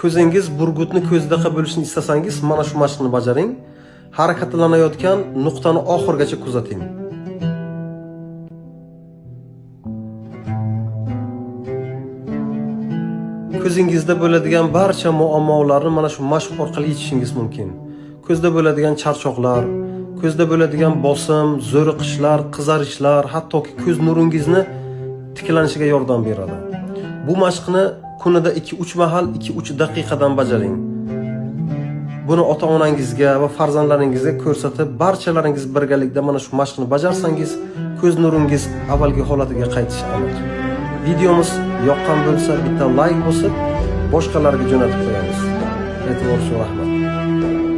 Ko'zingiz burgutni ko'zidaqa bo'lishini istasangiz, mana shu mashqni bajaring. Harakatlanayotgan nuqtani oxirigacha kuzating. Ko'zingizda bo'ladigan barcha muammolarni mana shu mashq orqali yechishingiz mumkin. Ko'zda bo'ladigan charchoqlar, ko'zda bo'ladigan bosim, zo'riqishlar, qizarishlar, hattoki ko'z nuringizni tiklanishiga yordam beradi. Bu mashqni kunida 2-3 mahal 2-3 daqiqadan bajaring. Buni ota-onangizga va farzandlaringizga ko'rsatib, barchalaringiz birgalikda mana shu mashqni bajarsangiz, ko'z nuringiz avvalgi holatiga qaytishi aniq. Videomiz yoqqan bo'lsa, bitta like bosib, boshqalarga jo'natib qo'yamiz. E'tibor uchun rahmat.